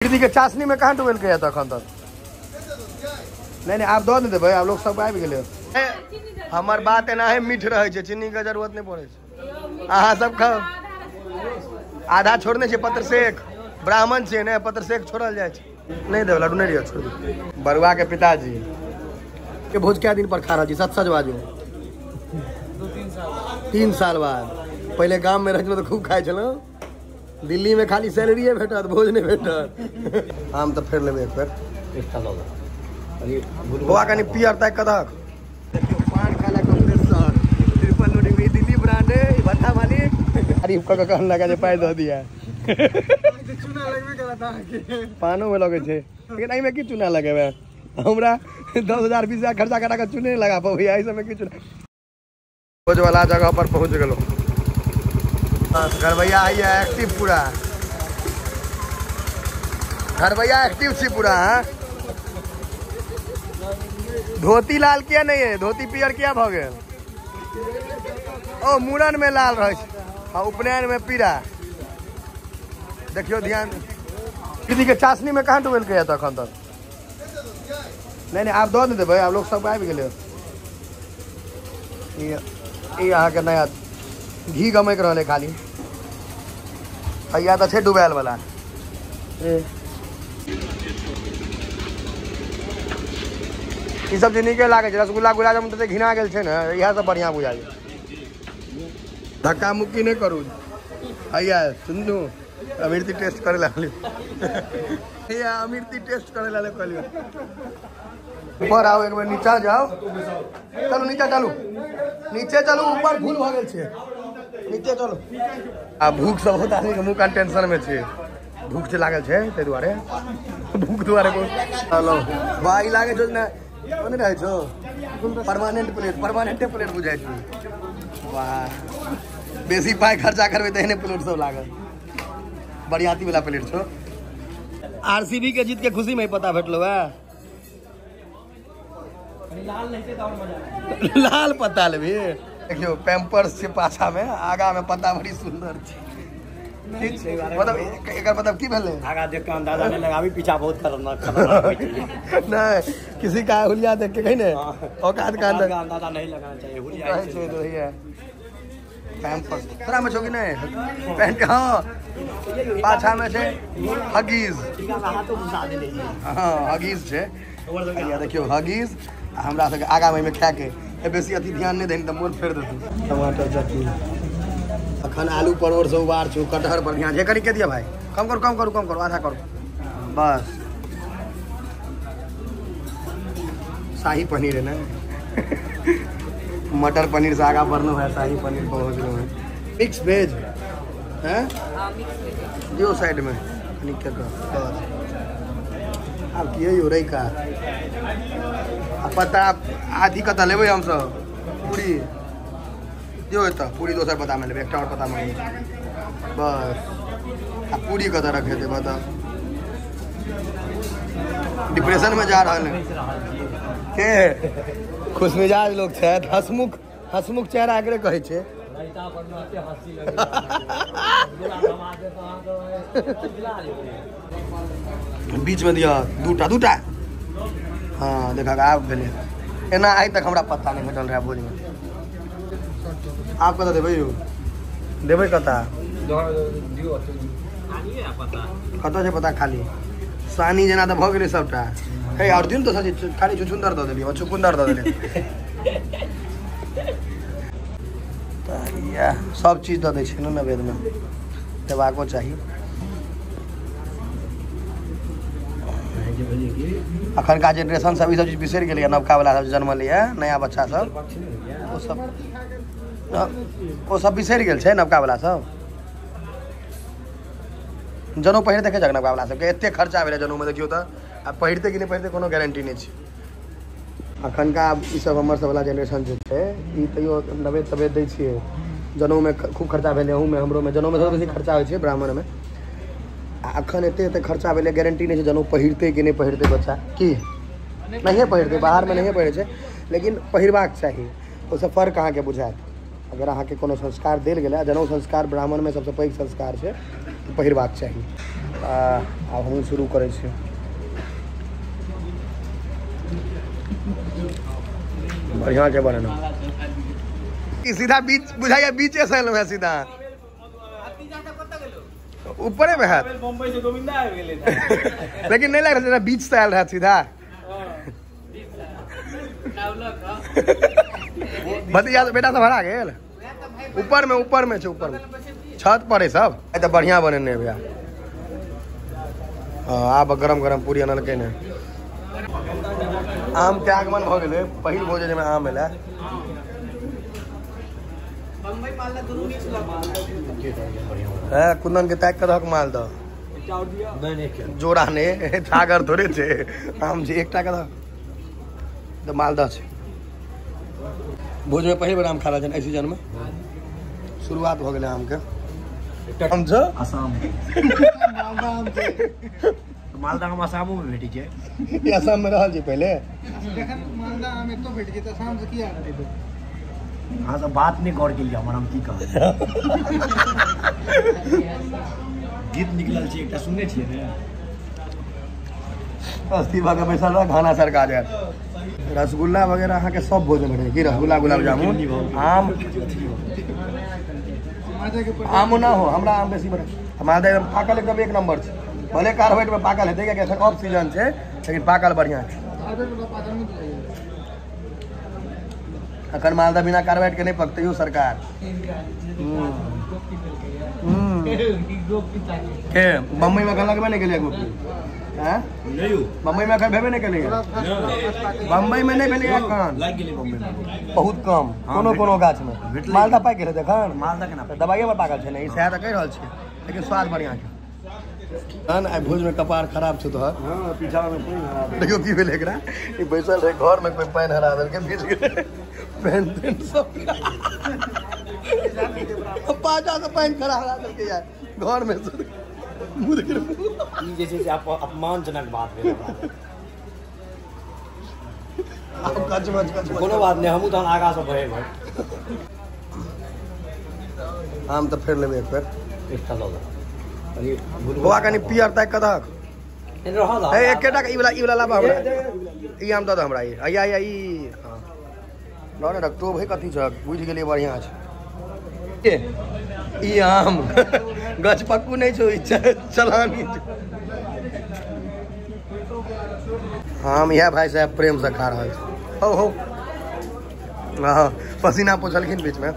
दीदी के चाशनी में कहाँ डुबेलकै है तखन तक? नहीं नहीं आप दऽ ने देबै, आब लोग सब आबि गेलै। हमर बात एना है मीठ रहै छै, चीनी के जरूरत नहीं पड़ै छै। अहाँ सब खाउ, आधा छोड़ने छै पत्रसेक, ब्राह्मण छै ने, पत्रसेक छोड़ल जाइ छै। नहीं देबै लड्डू, नहीं लिअ, छोड़ दियौ। बरुआ के पिताजी के भोज कए दिन पर खा रहल छी? सच सच बाजू। 3 साल बाद। पहिले गाम में रहै छलहुँ तऽ खूब खाइ छलहुँ, दिल्ली में खाली सैलरीए भेटत, भोज नहीं भेटत। हम तऽ फेर लेबै एक बेर। बौआ कनि पियर ताकि कऽ दहक। देखियौ पान खा लए कम्प्रेसर ट्रिपल लोडिंग में दिल्ली ब्रांड है, ई भट्ठा मालिक तारीफ कऽ कऽ कहन लगा जे पाइ दऽ दिया। चूना लगबे करत अहाँके। पानो में लगै छै, लेकिन एहिमे की चूना लगेबै? हमरा 10,000 20,000 खर्चा करा कऽ चूने नहि लगा पबैया, एहि सबमे की चूना। भोज वाला जगह पर पहुँच गेलहुँ। घरबैया आइए एक्टिव पूरा, घरबैया एक्टिव छी पूरा। हाँ धोती लाल किया नहीं है, धोती पियर किया भऽ गेल? ओ मुड़न में लाल रहै छै आ उपनयन में पीरा। देखियौ ध्यान। दीदी के चाशनी में कहाँ डुबेलकै है तखन तक? नहीं नहीं आप दऽ ने देबै, आब लोग सब आबि गेलै। ई अहाँके नया घी गमकि रहल है खाली, हैया तऽ छै डुबायल वाला। ई सब जे नीके लागै छै, रसगुल्ला गुलाब जामुन तऽ घिना गेल छै ने, इएह सब बढ़िआँ बुझाइ छै। धक्का मुक्की नहि करू। हैया सुनू, अमृति टेस्ट करे लागली। हैया अमृति टेस्ट करे लागले, कहलियो ऊपर आओ एक बेर, नीचा जाओ, चलू नीचा चलू, नीचे चलू, ऊपर भूल भऽ गेल छै, नीचे चलू। आ भूख सब बहुत आदमी के मुँह कान टेंशन में छै, भूख जे लागल छै ताहि दुआरे, भूख दुआरे। चलो वाह, ई लागै छौ ने, ओ नहि रहै छौ परमानेंट प्लेट, परमानेंटे प्लेट बुझाइ छै। वाह, बेसी पाइ खर्चा करबै तऽ एहने प्लेट सब लागल, बरियाती वाला प्लेट छौ। आरसीबी के जीत के खुशी में पता भेटलो है। लाल पत्ता लेबी? देखियौ पैम्पर्स छै पाछा में, आगा में पत्ता बड़ी सुंदर छै। मतलब एकर मतलब की भेलै? आगा देख के अंदाजा नहीं लगाबी, पीछा बहुत खतरनाक खतरनाक होइ छै। नहीं किसी का हुलिया देख के कहीं ने औकात का अंदाजा नहीं लगाना चाहिए, हुलिया कहै छै तो है। पैम्पर्स तोरा में छौ कि नहीं? पैंट हाँ, पाछा में छै हगीज। हाँ हगीज छै। देखियौ हगीज हमरा सबके आगा में खाए के बेसी अथी ध्यान नहीं देनी तऽ मोन फेर देतौ। टमाटर चटनी, अखन आलू परोड़ सब उबार छौ, कटहर पर ध्यान छै। कनि के दिया भाई, कम करू कम करू कम करू, आधा करू बस। शाही पनीर है ना, मटर पनीर से आगा बढ़नो है, शाही पनीर पहुँचलो है। मिक्स वेज है दियो साइड में कनि के कर बस। आब की यौ रैका आ पत्ता आधी कतऽ लेबै हमसब? पूरी दियौ एतऽ, पूरी दोसर पत्ता में लेबै, एकटा और पत्ता में बस। आ पूरी कतऽ रखेतै बताउ? डिप्रेशन में जा रहल है के खुशमिजाज लोग छथि, हंसमुख हंसमुख चेहरा एकरे कहै छै। बीच में दिअ दूटा दूटा। हाँ देखा आब भेलै। एना आइ तक हमरा पत्ता नहीं भेटल रहै भोज में। आप कतऽ देबै यौ? देबै कतऽ? कतऽ छै पता? खाली सानी जेना तऽ भऽ गेलै सबटा। हे और दिन तो सर खाली छुछुन्दर दऽ देलियै, चुकुन्दर दऽ देलियै। तऽ सब चीज दऽ दै छै ने नवेद में, देबाको चाही। अखनका जेनरेशन सब ई सब चीज बिसरि गेलैए, नवका वाला सब जन्मल यऽ, नया बच्चा सब, ओ सब बिसरि गेल छै। नवका वाला सब जनउ पहिर देखै छै नवका वाला सबके एते खर्चा भेलै जनउमे, देखियौ तऽ आ पहिरतै कि नहि पहिरतै कोनो गारंटी नहि छै। अखनका ई सब हमर सब वाला जेनरेशन जे छै ई तैयो नवेद तवेद दै छियै। जनउमे खूब खर्चा भेलै, अहूँमे हमरोमे जनउमे सबसँ बेसी खर्चा होइ छै ब्राह्मणमे। आ अखन एते एते खर्चा भेलै, गारंटी नहि छै जनउ पहिरतै कि नहि पहिरतै बच्चा, की नहिए पहिरतै, बाहरमे नहिए पहिरै छै, लेकिन पहिरबाक चाही। ओहिसँ फर्क अहाँके बुझायत। अगर अहाँके कोनो संस्कार देल गेलै, जनउ संस्कार ब्राह्मणमे सबसँ पैघ संस्कार छै, तऽ पहिरबाक चाही। आब हमहूँ शुरू करै छी। बढ़िया छै बनेना। सीधा बीच बुझाइया, बीचे से एलहुँ हेँ सीधा ऊपरे में है, लेकिन नहीं लग रहा बीच से आयल रहा सीधा। भतीजा बेटा सब हरा गेल ऊपर में, ऊपर में ऊपर में छत पर है सब। तो बढ़िया बनेने भैया। हाँ आब गरम गरम पूरी अनलकै ने। आम के आगमन भऽ गेलै, पहिल भोज जाहिमे आम एलै। कुंदन के ताकि कऽ दहक मालदह जोड़ा ने छागर थोड़े छै, आम छै एकटा के दहक तऽ मालदह छै। भोज में पहिल बेर आम खा रहल छै एहि सीजन में, शुरुआत भऽ गेलै आम के। आम छै आसाम, मालदह आम आसामो में भेटै छै। ई आसाम में रहल छै पहिले। जखन मालदह आम एतो भेट जेतै आसाम से किया आनतै? अहाँ सब बात नहि गौर केलियै हमर, हम की कहब। गीत निकलल छै एकटा, सुनने छियै ने? अस्थिर भऽ के बैसल रह, खाना सरका जायत। रसगुल्ला वगैरह अहाँके सब भोजन भेटै की? रसगुल्ला, गुलाब जामुन, आम। आम ना हो, हमरा आम बेसी बड़ा। मालदह एकदम पाकल एकदम एक नंबर छै, भले कार्बेट में पाकल हेतै कियाकि एखन ऑफ सीजन छै, लेकिन पाकल बढ़िया छै। अखन मालदह बिना कार्बाइड के नहीं पकतै यौ सरकार। के बम्बई में अखन लगबे नहीं केलियै गोपी? हैं बम्बई में अखन भेबे नहीं केलियै? बम्बई में नहीं भेलै अखन, बहुत कम कोनो कोनो गाछ में मालदह पाकि गेलै। देखन मालदह केना दवाइये पर पाकल छै ने, ई सएह तऽ कहि रहल छियै, लेकिन स्वाद बढ़िया छै। तहन आइ भोज में कपार खराब छै तोहर। पीछा में पानि हरा देलकै। देखियौ की भेलै एकरा, ई बैसल रहै घर में, कोइ पानि हरा देलकै, भीज गेलै पेंट तेंट सब। पाछा से पानि खरा हरा देलकै यार घर में। ई जे छै से अपमानजनक बात भेलै। कोनो बात नहि, हमहूँ तहन आगाँ से बढ़ेबै। आम तऽ फेर लेबै एक बेर, एकटा लऽ लेब। बौआ कनि पियर ताकि कऽ दहक। हे एकेटा ई वाला, ई वाला लाबऽ हमरा, ई आम दऽ दऽ हमरा। ई अइया अइया ई। हाँ लऽ ने रख, टोभ है कथी छक, बुझि गेलियै बढ़िआँ छै। ई आम गछपक्कू नहि छौ, ई चलानी छै। आम इएह भाई साहब प्रेम से खा रहल छै। हो हो हाँ पसीना पोछलखिन बीच में।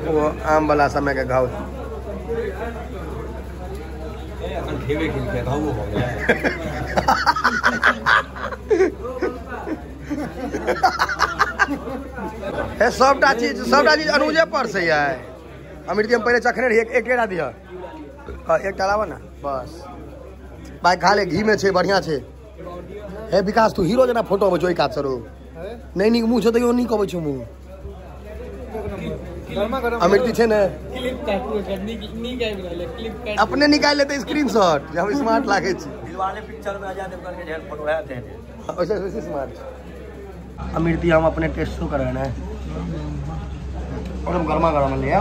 वो आम वाला समय के घाव हे। सबटा चीज, सबटा चीज अनुजे पर से है। अमृति हम पहले चखने रहियै, एक दिह, एकटा लाबऽ ने बस। भाई खा ले, घी में छै, बढ़िया छै। हे विकास तू हीरो जेना फोटो अबै छौ ओहि कात से रो। नहि नीक मुँह छौ तैयो नीक अबै छौ मुँह। अमृति छै ने अपने निकालि लेतै स्क्रीनशॉट, जे हम स्मार्ट लागै छी। दिलवाले पिक्चर में अजय देवगन के जेहन फोटो है तेहन वैसे वैसे स्मार्ट। अमृति हम अपने टेस्ट शो कर रहे हैं और हम गर्मा गर्म लिया।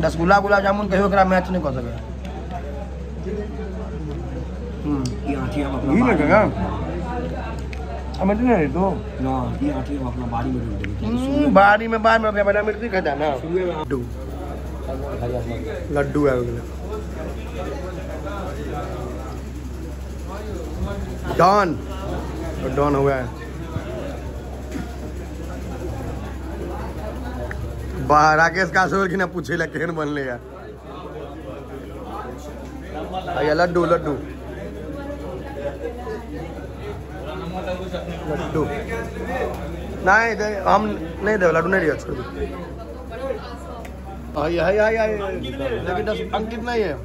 रसगुल्ला गुलाब जामुन कहियो एकरा मैच नहीं कर सके। ई आँठी हम अपना घी लगेगा अमृति नहीं तो ना, ई आँठी हम अपना बाड़ी में रोपि देबै। बाड़ी में बाद में पहले अमृति खाता ना। लड्डू लड्डू आबि गेलै। डॉन डॉन हुआ है। वाह राकेश का कि ना पूछे ला केहन बनले यार। भैया लड्डू लड्डू लड्डू नहीं दे, हम नहीं दे, लड्डू नहीं लिया, छोड़ दो। लेकिन अंकित नहीं है।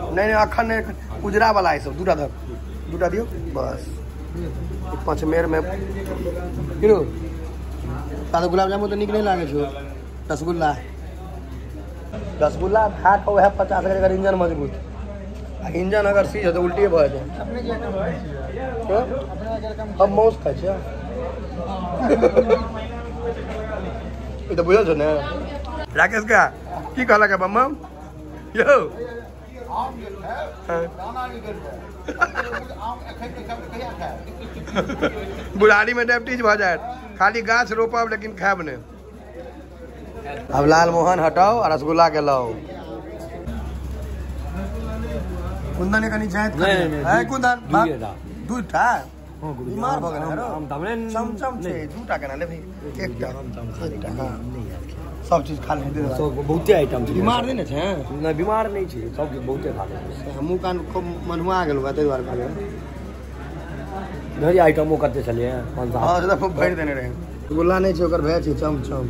नहीं नहीं अखन नहीं, उजरा वाला है सब। दूटा धक, दूटा दियो बस। पाँच मेर में किरो ताते गुलाब जामुन तो निक नहीं लागे छो। रसगुल्ला रसगुल्ला खा के वएह 50 के इंजन मजबूत, आ इंजन अगर सीज हो तो उल्टी भऽ जाए। हम मौस खाइ छियै। ई तऽ बुझल छौ ने। राकेश का की कहलक है बम्मा यौ? आम जे खायब दाना निकलि जायत, आम एखन के खायब कहिया खायब? बुढ़ारी में डायबिटीज भऽ जायत। खाली गाछ रोपब लेकिन खायब नहि। अब लालमोहन हटाओ आ रसगुल्ला के लाओ। कुंदन कनी जायत है। कुंदन दूटा बीमार भऽ गेल है। चमचम छै दूटा केना लेबही? एकटा एकटा। हां सब चीज खा ले, बहुते आइटम छै। बीमार नहि ने छै? नहि बीमार नहि छै, सब बहुते खा ले। हमहूँ कान खूब मनुआ गेलहुँ ताहि दुआरे कहलियै। धरि आइटमो कते छलै? 5-7। हँ से तऽ खूब भरि देने रहै। रसगुल्ला नहि छै ओकर भए छै चमचम।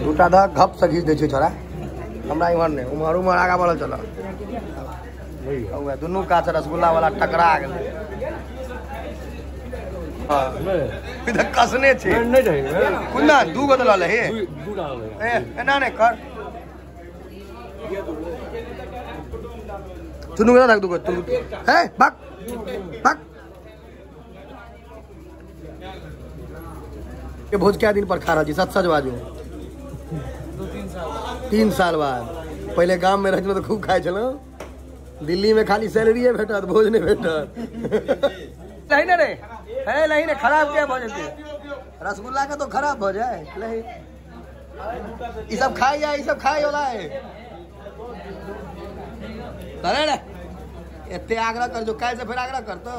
दूटा धऽ घप से घीच दै छै छोड़ा। हमरा इम्हर नहि, उम्हर उम्हर आगाँ बढ़ल चल। उएह दुनू कात रसगुल्ला वाला टकरा गेलै। तऽ कसने छै कुंदन, दू गो तऽ लऽ लही। एना नहि कर, चुनू के रख दू गो। हे भाग भाग। ये भोज क्या दिन पर खा रहा जी? सच सच बाजू। 3 साल बाद। पहले गाम में रहै तऽ खूब खाइ छलहुँ। दिल्ली में खाली सैलरीए भेटत, भोज नहीं भेटत। नहीं ने रे, है नहीं ने, खराब क्या भऽ जेतै? रसगुल्ला के तो खराब भऽ जाए। नहीं ई सब खाइ जाए, ई सब खाइ वाला है। अरे रे एते आग्रह कर जो काल्हि से फेर आग्रह करतो।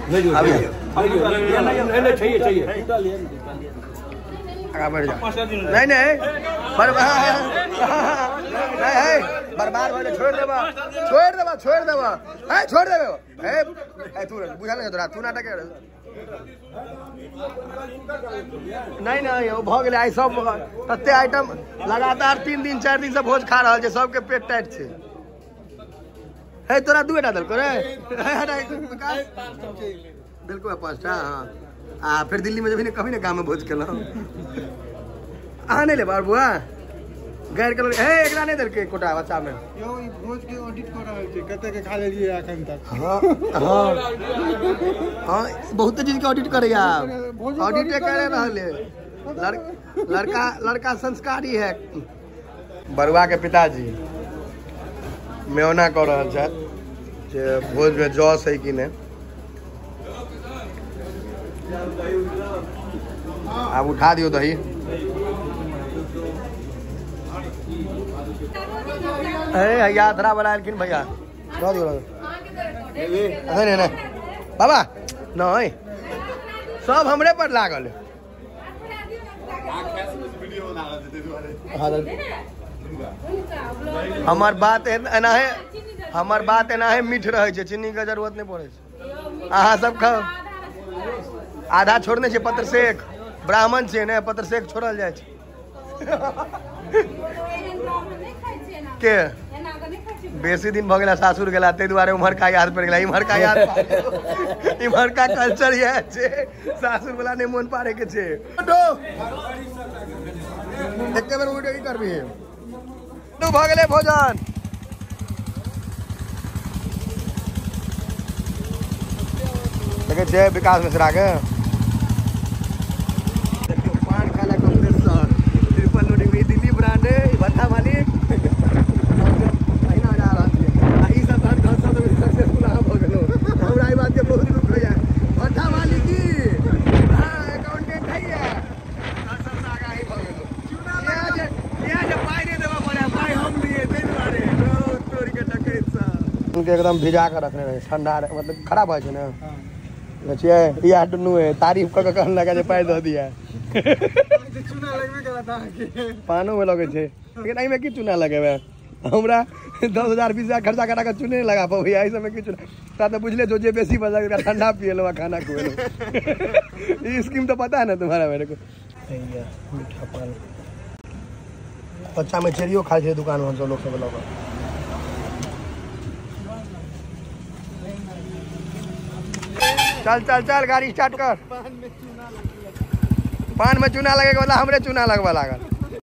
नहीं नहीं नहीं बर्बाद भऽ गेलै। छोड़ि देबा छोड़ि देबा छोड़ि देबा है छोड़ि देबे। ए तू बुझल नहि तोरा, तू नाटक नहीं नहीं ओ भऽ गेलै। आइ सब तते आइटम लगातार 3 दिन 4 दिन से भोज खा रहल छै, सबके पेट टाइट छै। हे तोरा 2टा देलको रे? देलको 5टा। हाँ आ फिर दिल्ली में जब ने कभी ने गाँव में भोज केलहुँ। अहाँ नहि लेब आओर बुआ गैर के हे एकरा नहि देलकै एकोटा बच्चा में। यौ ई भोज के ऑडिट कऽ रहल छै, कते के खा लेलियै एखन तक। हाँ हाँ हाँ बहुते चीज के ऑडिट करैया, ऑडिटे करे रहल है। लड़का लड़का संस्कारी है। बरुआ के पिताजी मेौना कऽ रहल छथि जे भोज में जस है कि नहि। आब उठा दियौ दही। अरे भैया अधरा वाला एलखिन भैया, दऽ दियौ। नहीं नहीं बाबा नहीं, सब हमरे पर लागल। हमर बात एना है, हमर बात एना है मीठ रहै छै, चीनी के जरूरत नहीं पड़ै छै। अहाँ सब खाउ। आधा छोड़ने छै पत्रसेक, ब्राह्मण छै ने, पत्रसेक छोड़ल जाइ छै। के बेसी दिन भऽ गेला सासुर गेला, ताहि दुआरे उम्हरका याद पड़ि गेला। इम्हरका याद, इम्हरका कल्चर इएह छै, सासुर वाला नहि मोन पाड़े के छै। एके बेर उठि की करबही? भऽ गेलै भोजन। देखै छियै विकास मिश्रा के। देखियौ पान खाय लए कम्प्रेसर ट्रिपल लोडिंग में दिल्ली ब्रांड है, भट्टा मालिक अहिना जा रहल छै। आ ई सब तहन घर सब सक्सेसफुल अहाँ भऽ गेलहुँ। हमरा ई बात के बहुत दुख होइया। भट्टा मालिक की हाँ अकाउंटेंट है, घर सबसँ आगाँ ही भऽ गेलहुँ। इएह जे पाइ नहि देबऽ पड़ै, पाइ हम दियै ताहि दुआरे तोड़ि के डकैत सब उनके एकदम भिजा कऽ रखने रहै, ठंडा मतलब खराब भऽ जाइ छै ने। देखिए इएह दुनू है तारीफ कऽ के कहलक जे पाइ दऽ दिया। चूना लगबे करत अहाँके, पानो में लगै छै, लेकिन एहिमे की चूना लगेबै? हमरा 10,000 20,000 खर्चा करा कऽ चूने नहि लगा पबैया, एहि सबमे की चूना? तोरा तऽ बुझले छौ जे बेसी बजा ओकरा ठंडा पियेलहुँ आ खाना खुएलहुँ। ई स्कीम तो पता है ना तुम्हारा मेरे को। मीठा पान बच्चा में चेरियो खाइ छै दुकान में हमसब लोक सब लऽ कऽ। चल चल चल गाड़ी स्टार्ट कर। पान में चूना लगे के बदला हमरे चूना लगबऽ लागल।